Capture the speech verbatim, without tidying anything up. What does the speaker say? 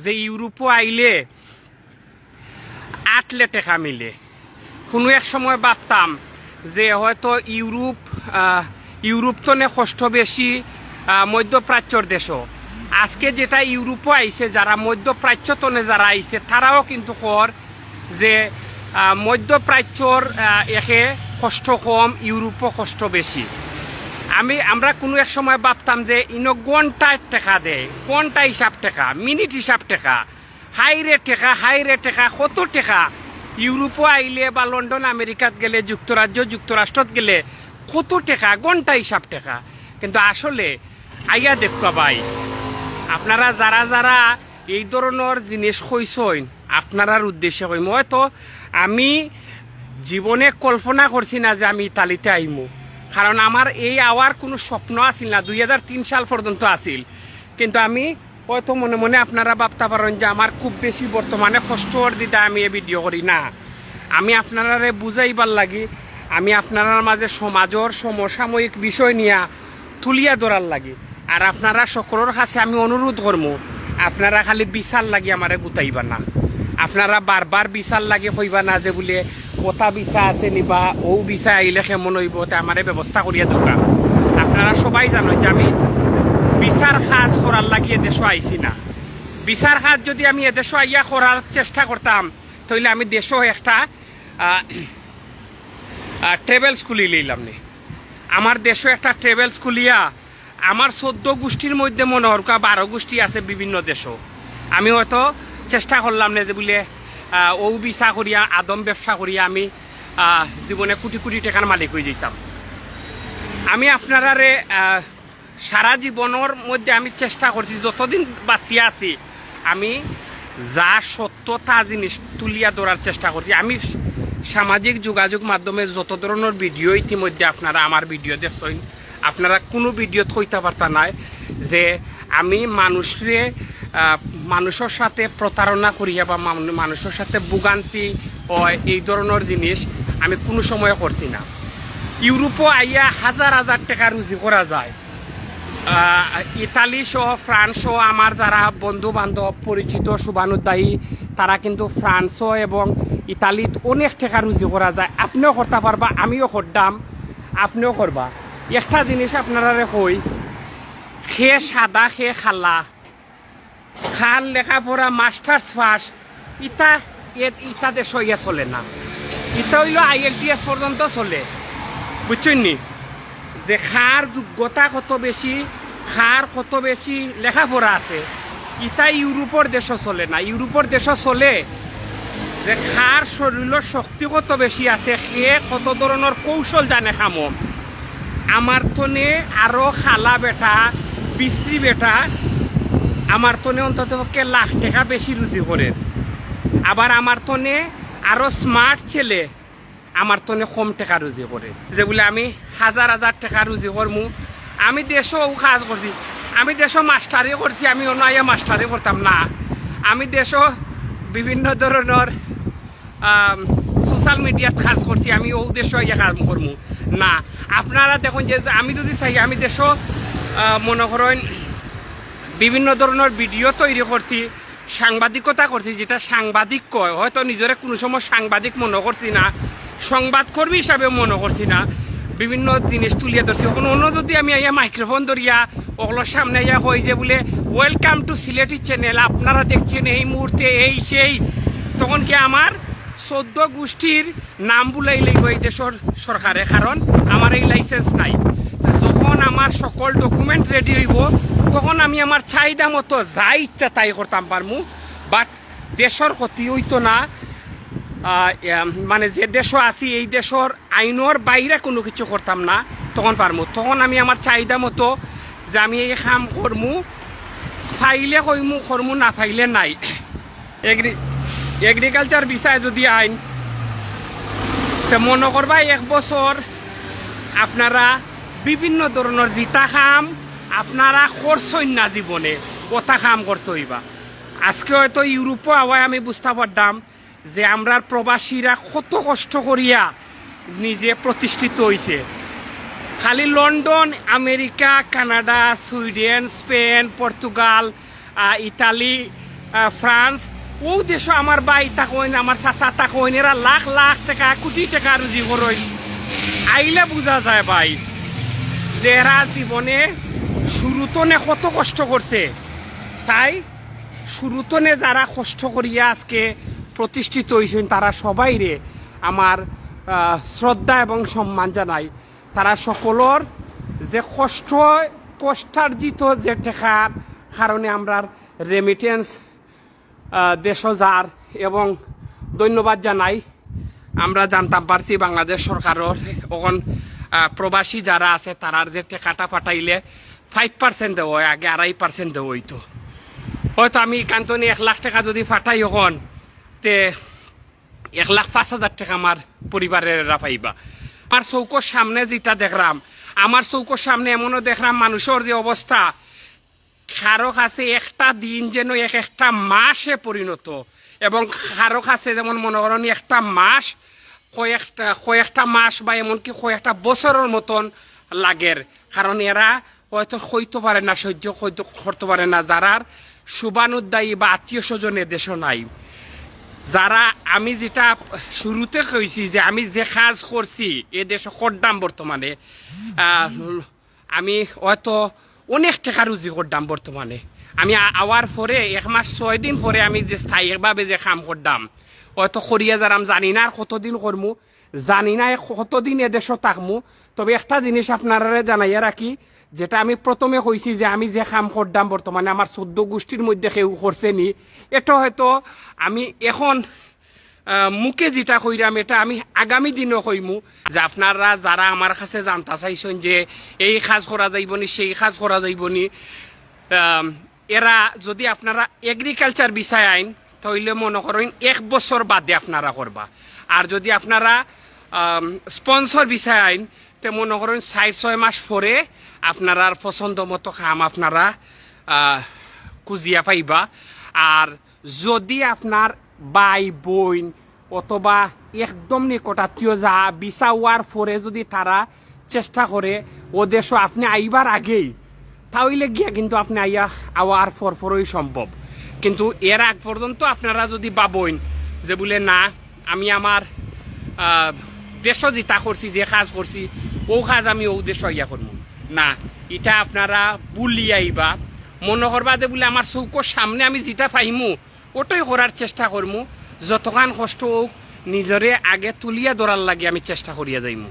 যে ইউরোপো আইলে আটলে টেকা মিলে। কুনু এক সময় ভাবতাম যে হয়তো ইউরোপ, আহ, ইউরোপ তনে কষ্ট বেশি, আহ, মধ্যপ্রাচ্যর দেশো। আজকে যেটা ইউরোপো আইছে, যারা মধ্যপ্রাচ্য তনে যারা আইছে, তারাও কিন্তু কর যে, আহ, মধ্যপ্রাচ্যর, আহ, একে কষ্ট কম, ইউরোপো কষ্ট বেশি। আমি, আমরা কুনু এক সময় ভাবতাম যে ইনো ঘন্টার টেকা দেয়, ঘন্টা হিসাব টেকা, মিনিট হিসাব টেকা, হাই রে টেকা, হাই রে টেকা, কত টেকা। ইউরোপো আইলে বা লন্ডন, আমেরিকাত গেলে, যুক্তরাজ্য, যুক্তরাষ্ট্রত গেলে কত টেকা, ঘন্টা হিসাব টেকা। কিন্তু আসলে আইয়া দেখবা ভাই, আপনারা যারা যারা এই ধরনর জিনিস কইছইন, আপনারার উদ্দেশ্যে কইমু। হয়তো আমি জীবনে কল্পনা করছি না যে আমি ইতালিতে আইমু, কারণ আমার এই আওয়ার কুনু স্বপ্ন আছিল না, দুই হাজার তিন সাল পর্যন্ত আছিল। কিন্তু আমি হয়তো মনে মনে আপনারা ভাবতা পারইন যে আমার খুব বেশি বর্তমানে কষ্ট অর দিতা আমি এ ভিডিও করি না। আমি আপনারারে বুঝাইবার লাগি, আমি আপনারার মাঝে সমাজর সমসাময়িক বিষয় নিয়া তুলিয়া ধরার লাগি। আর আপনারা সকলর কাছে আমি অনুরোধ করমু, আপনারা খালি ভিসার লাগি আমারে গুতাইবা না। আপনারা বারবার ভিসার লাগি কইবা না যে বুলে ওটা ভিসা আছে নি বা ও ভিসা আইলে কেমন অইবো, তে আমারে ব্যবস্থা করিয়া দেউক্কা। আপনারা সবাই জানইন যে আমি ভিসার কাজ করার লাগি এদেশো আইছি না। ভিসার কাজ যদি আমি এদেশো আইয়া করার চেষ্টা করতাম, তাইলে আমি দেশো একটা, আহ, আহ, ট্রাভেলস খুলি লইলাম নে। আমার দেশো একটা ট্রাভেলস খুলিয়া আমার চৌদ্দ গোষ্ঠীর মধ্যে মনে করউক্কা বারো গোষ্ঠী আছে বিভিন্ন দেশো। আমি হয়তো চেষ্টা করলাম নে যে বুলে, আহ, ও ভিসা করিয়া, আদম ব্যবসা করিয়া আমি, আহ, জীবনে কোটি কোটি টেকার মালিক অই যাইতাম। আমি আপনারারে, আহ, সারা জীবনর মধ্যে আমি চেষ্টা করছি, যতদিন বাঁচিয়া আছি, আমি যা সত্য তা জিনিস তুলিয়া ধরার চেষ্টা করছি। আমি সামাজিক যোগাযোগ মাধ্যমে যত ধরনর ভিডিও, ইতিমধ্যে আপনারা আমার ভিডিও দেখছইন, আপনারা কুনু ভিডিওত কইতা পারতা নায় যে আমি মানুষরে, আহ, মানুষর সাথে প্রতারণা করিয়া বা মানু-, মানুষর সাথে ভোগান্তি অয়, এই ধরনর জিনিস আমি কুনু সময় করছি না। ইউরোপো আইয়া হাজার হাজার টেকা রুজি করা যায়। আহ, ইতালি সহ, ফ্রান্স সহ আমার যারা বন্ধু বান্ধব, পরিচিত, শুভানুধ্যায়ী, তারা কিন্তু ফ্রান্সও এবং ইতালিত অনেক টেকা রুজি করা যায়। আপনেও করতা পারবা, আমিও করতাম, আপনেও করবা। একটা জিনিস আপনারারে কই, কে সাদা কে কালা, কার লেখাপড়া মাস্টার্স পাস, ইতা, এ-, ইতা দেশো ইয়া চলে না। ইতা অইলো আইএলটিএস পর্যন্ত চলে, বুঝছইন নি? যে কার যোগ্যতা কত বেশি, কার কত বেশি লেখাপড়া আছে, ইতা ইউরোপর দেশো চলে না। ইউরোপর দেশো চলে যে কার শরীরর শক্তি কত বেশি আছে, কে কত ধরনর কৌশল জানে কামো। আমার তনে আরো কালা বেটা, বিশ্রী বেটা, আমার তনে অন্তত পক্ষে লাখ টেকা বেশি রুজি করের। আবার আমার তনে আরো স্মার্ট ছেলে, আমার তনে কম টেকা রুজি করের। যে বুলে আমি হাজার হাজার টেকা রুজি করমু, আমি দেশো ও কাজ করছি, আমি দেশো মাস্টারি করছি, আমি অনো আইয়া মাস্টারি করতাম না। আমি দেশো বিভিন্ন ধরনর, আম, সোশ্যাল মিডিয়াত কাজ করছি, আমি ও দেশো আইয়া কাম করমু না। আপনারা দেখইন যে আমি যদি চাই, আমি দেশো, আহ, মনে করইন বিভিন্ন ধরনর ভিডিও তৈরি করছি, সাংবাদিকতা করছি, যেটা সাংবাদিক কয়, হয়তো নিজরে কুনু সময় সাংবাদিক মনে করছি না, সংবাদকর্মী হিসাবে মনে করছি না, বিভিন্ন জিনিস তুলিয়া ধরছি। অখন অনো যদি আমি আইয়া মাইক্রোফোন ধরিয়া অকলর সামনে আইয়া কই যে বুলে, "Welcome to সিলেটি চ্যানেল, আপনারা দেখছেন এই মুহূর্তে এই সেই", তখন কি আমার চৌদ্দ গোষ্ঠীর নাম বুলাই লইবো এই দেশর সরকারে? কারণ আমার এই লাইসেন্স নাই। তো যখন আমার সকল ডকুমেন্ট রেডি অইবো, তখন আমি আমার চাহিদা মতো যা ইচ্ছা তাই করতাম পারমু, বাট দেশর ক্ষতি অইতো না। আহ, এম, মানে যে দেশো আছি, এই দেশর আইনর বাইরে কুনু কিছু করতাম না, তখন পারমু। তখন আমি আমার চাহিদা মতো যে আমি এই কাম করমু, পাইলে কইমু করমু, না পাইলে নাই। এগ্রি-, এগ্রিকালচার ভিসায় যদি আইন, তে মনে করবা এক বছর আপনারা বিভিন্ন ধরনর যেটা কাম আপনারা করছইন না জীবনে, ওটা কাম করতে অইবা। আজকে হয়তো ইউরোপো আওয়ায় আমি বুঝতা পারতাম যে আমরার প্রবাসীরা কত কষ্ট করিয়া নিজে প্রতিষ্ঠিত অইছে। খালি London, America, Canada, Sweden, Spain, Portugal, আহ, ইতালি, আহ, ফ্রান্স, অউ দেশো আমার ভাই থাকইন, আমার চাচা থাকইন, এরা লাখ লাখ টেকা, কুটি টেকা রুজি করইন। আইলে বুঝা যায় ভাই, যে এরা জীবনে শুরুতনে কত কষ্ট করছে। তাই শুরুতনে যারা কষ্ট করিয়া আজকে প্রতিষ্ঠিত অইছইন, তারা সবাইরে আমার, আহ, শ্রদ্ধা এবং সম্মান জানাই। তারা সকলর যে কষ্ট, কষ্টার্জিত যে টেকার কারণে আমরার রেমিটেন্স, আহ, দেশো যার, এবং ধন্যবাদ জানাই। আমরা জানতাম পারছি বাংলাদেশ সরকারর অখন, আহ, প্রবাসী যারা আছে, তারার যে টেকাটা পাঠাইলে ফাইভ পার্সেন্ট দেওয়া অয়, আগে আড়াই পার্সেন্ট দেওয়া অইতো। হয়তো আমি ইকান থনে এক লাখ টেকা যুদি পাঠাই অখন, তে এক লাখ পাঁচ হাজার টেকা আমার পরিবারের এরা পাইবা। আমার চউখর সামনে যেটা দেখরাম, আমার চউখর সামনে এমনও দেখরাম মানুষর যে অবস্থা, কারো কাছে একটা দিন যেন এক একটা মাসে পরিণত, এবং কারো কাছে যেমন মনো করইন একটা মাস, কয়েকটা, কয়েকটা মাস বা এমনকি কয়েকটা বছরর মতন লাগের, কারণ এরা হয়তো কইতো পারে না, সহ্য কইতো, করতো পারে না, যারার শুভানুধ্যায়ী বা আত্মীয় স্বজন এদেশো নাই। যারা, আমি যেটা শুরুতে কইছি যে আমি যে কাজ করছি এদেশো কররাম বর্তমানে, আহ, আমি হয়তো অনেক টেকা রুজি কররাম বর্তমানে। আমি আ-, আওয়ার পরে এক মাস ছয় দিন পরে আমি যে স্থায়ীভাবে যে কাম কররাম, হয়তো করিয়া যারাম, জানি না আর কতদিন করমু, জানি না এ-, কতদিন এদেশো থাকমু। তবে একটা জিনিস আপনারারে জানাইয়া রাখি, যেটা আমি প্রথমে কইছি যে আমি যে কাম কররাম বর্তমানে আমার চৌদ্দ গুষ্টির মধ্যে কেউ করছে নি, এটা হয়তো আমি এখন, আহ, মুখে যেটা কইরাম, এটা আমি আগামী দিনও কইমু। যে আপনারা যারা আমার কাছে জানতা চাইছইন যে এই কাজ করা যাইবো নি, সেই কাজ করা যাইবো নি, আম, এরা যুদি আপনারা এগ্রিকালচার ভিসায় আইন, তাইলে মনো করইন এক বছর বাদে আপনারা করবা। আর যুদি আপনারা, আম, স্পন্সর ভিসায় আইন, তে মনো করইন চাইর ছয় মাস পরে আপনারার পছন্দ মতো কাম আপনারা, আহ, খুঁজিয়া পাইবা। আর যুদি আপনার ভাই, বইন অথবা একদম নিকটাত্মীয় যা ভিসা অওয়ার পরে যুদি তারা চেষ্টা করে অউ দেশো আপনে আইবার আগেই, তাইলে গিয়া কিন্তু আপনে আইয়া আওয়ার পর পরই সম্ভব। কিন্তু এর আগ পর্যন্ত আপনারা যুদি ভাবইন যে বুলে, "না, আমি আমার, আহ, দেশো যেটা করছি, যে কাজ করছি, অউ কাজ আমি অউ দেশো আইয়া করমু না", ইটা আপনারা ভুলিয়া আইবা। মনো করবা যে বুলে, "আমার চউখর সামনে আমি যেটা পাইমু, অটাই করার চেষ্টা করমু, যতখান কষ্ট অউক, নিজরে আগে তুলিয়া ধরার লাগি আমি চেষ্টা করিয়া যাইমু।"